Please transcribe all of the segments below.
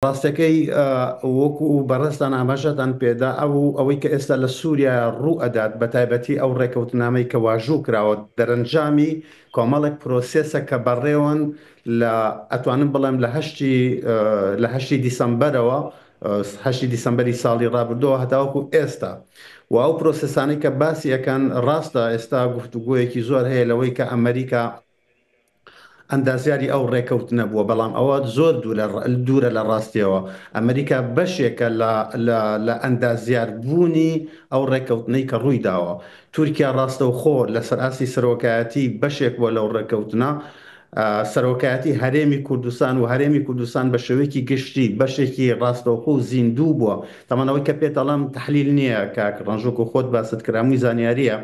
ڕاستەکەی وەکو بەڕێزتان ئاماژەتان پێدا ئەو ئەوەی کە ئێستا لە سووریا ڕوو ئەدات بە تایبەتی ئەو ڕێکەوتنامەی کە واژوو کراوە دەرەنجامی کۆمەڵێک پرۆسێسە کە بەڕێوەن لە ئەتوانم بڵێم لە هەشتی لە هەشتی دیسەمبەرەوە هەشتی دیسەمبەری ساڵی ڕابردووە هەتاوەکو ئێستا و ئەو پرۆسێسانەی کە باسی ئەکەن ڕاستە ئێستا گفتوگۆیەکی زۆر هەیە لەوەی کە ئەمریکا ئەندازیاری ئەو ڕێکەوتنە بووە، بەڵام ئەوە زۆر دوورە لە ڕاستیەوە. ئەمریکا بەشێکە لە لە لە ئەندازیار بوونی ئەو ڕێکەوتنەی کە ڕووی داوە. تورکیا ڕاستەوخۆ لەسەر ئاستی سەرۆکایەتی بەشێک بووە لەو ڕێکەوتنە. سەرۆکایەتی هەرێمی کوردستان و هەرێمی کوردستان بە شێوەیەکی گشتی بەشێکی ڕاستەوخۆ و زیندوو بووە. تەمان ئەوەی کە پێت ئەڵێم تەحلیل نییە کاک ڕەنج وەکو خۆت باست کرد هەمووی زانیارییە.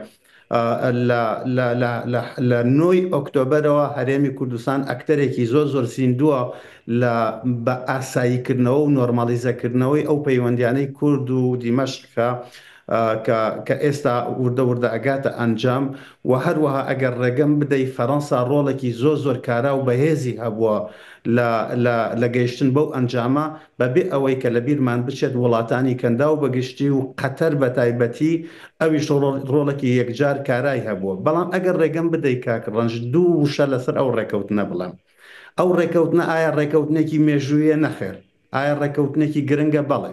لە نۆی ئۆکتۆبەرەوە هەرێمی کوردستان ئەکتەرێکی زۆر زۆر زیندووە لە بە ئاساییکردنەوە و نۆرماڵیزەکردنەوەی ئەو پەیوەندیانەی کورد و دیمەشق کە کە کە ئێستا وردە وردە ئەگاتە ئەنجام و هەروەها ئەگەر ڕێگەم بدەی فەرەنسا ڕۆڵێکی زۆر زۆر کارا و بەهێزی هەبووە لە لە لە گەیشتن بەو ئەنجامە بەبێ ئەوەی کە لەبیرمان بچێت وڵاتانی کەنداو بە گشتی و قەتەر بە تایبەتی ئەویش ڕۆڵێکی یەکجار کارای هەبووە. بەڵام ئەگەر ڕێگەم بدەی کاک ڕەنج دوو وشە لەسەر ئەو ڕێکەوتنە بڵێم. ئەو ڕێکەوتنە ئایا ڕێکەوتنێکی مێژوویە؟ نەخێر. ئایا ڕێکەوتنێکی گرنگە؟ بەڵێ.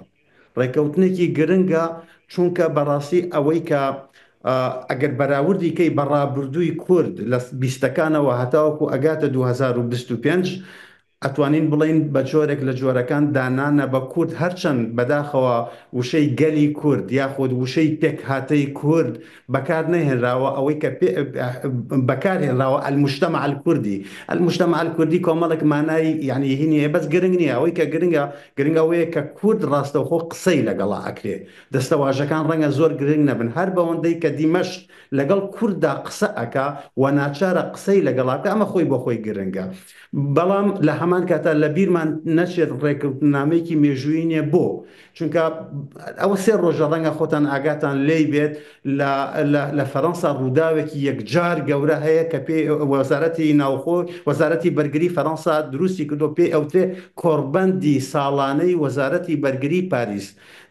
ڕێکەوتنێکی گرنگە چونکە بەڕاستی ئەوەی کە ئەگەر بەراوردی کەی بە ڕابردووی کورد لە بیستەکانەوە هەتاوەکو ئەگاتە 2025 ئەتوانین بڵێین بە جۆرێک لە جۆرەکان دانانە بە کورد هەرچەند بەداخەوە وشەی گەلی کورد یاخود وشەی پێکهاتەی کورد بەکار نەهێنراوە ئەوەی کە پێ بەکار هێنراوە المجتمع الکردی المجتمع الکردی کۆمەڵێک مانای یعنی هینی هەیە بەس گرنگ نییە ئەوەی کە گرنگە گرنگ ئەوەیە کە کورد ڕاستەوخۆ قسەی لەگەڵا ئەکرێ دەستەواژەکان ڕەنگە زۆر گرنگ نەبن هەر بەوەندەی کە دیمەشق لەگەڵ کورددا قسە ئەکا و ناچارە قسەی لەگەڵا بکا ئەمە خۆی بۆ خۆی گرنگە بەڵام لە هەمان کاتا لە بیرمان نەچێت ڕێککەوتننامەیەکی مێژوویی نییە بۆ؟ چونکە ئەوە سێ ڕۆژە ڕەنگە خۆتان ئاگاتان لێی بێت لە لە فەرەنسا ڕووداوێکی یەکجار گەورە هەیە کە پێی وەزارەتی ناوخۆ وەزارەتی بەرگری فەرەنسا دروستی کردو پێی ئەوترێ کۆڕبەندی ساڵانەی وەزارەتی بەرگری پاریس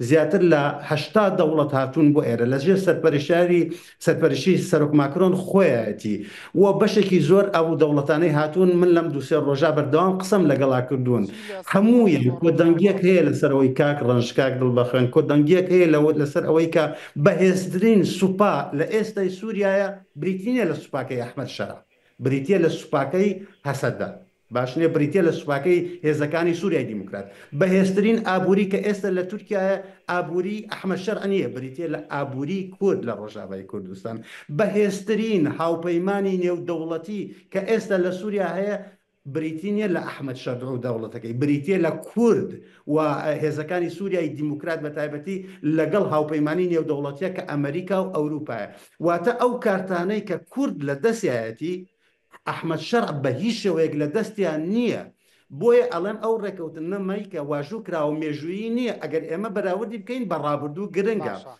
زیاتر لە 80 دەوڵەت هاتوون بۆ ئێرە لەژێر سەرپەرشتیاری سەرپەرشتی سەرۆک ماکرۆن خۆیەتی و بەشێکی زۆر ئەو دەوڵەتانەی هاتوون من لەم دوو سێ ڕۆژە بەردەوام قسەم لەگەڵا کردوون هەموویان کۆدەنگیەک هەیە لەسەر ئەوەی کاک ڕەنج کاک دڵبەخوێن کۆدەنگیەک هەیە لەوە لەسەر ئەوەی کە بەهێزترین سوپا لە ئێستای سووریایە بریتی نییە لە سوپاکەی ئەحمەد شەرع بریتییە لە سوپاکەی هەسەدە. باش نیە بریتیە لە سوپاکەی هێزەکانی سوریای دیموکرات. بەهێزترین ئابوری کە ئێستا لە تورکیایە ئابوری ئەحمەد شەرع نیە بریتیە لە ئابوری کورد لە ڕۆژاڤای کوردستان. بەهێزترین هاوپەیمانی نێودەوڵەتی کە ئێستا لە سوریا هەیە بریتی نیە لە ئەحمەد شەرع و دەوڵەتەکەی بریتیە لە کورد و هێزەکانی سوریای دیموکرات بە تایبەتی لەگەڵ هاوپەیمانی نێودەوڵەتیە کە ئەمریکا و ئەوروپایە. واتە ئەو کارتانەی کە کورد لە دەستیایەتی ئەحمەد شەرع بە هیچ شێوەیەک لە دەستیان نییە، بۆیە ئەڵێم ئەو ڕێکەوتننەمەی کە واژوو کراوە مێژوویی نییە، ئەگەر ئێمە بەراوردی بکەین بە ڕابردوو گرنگە. باشە.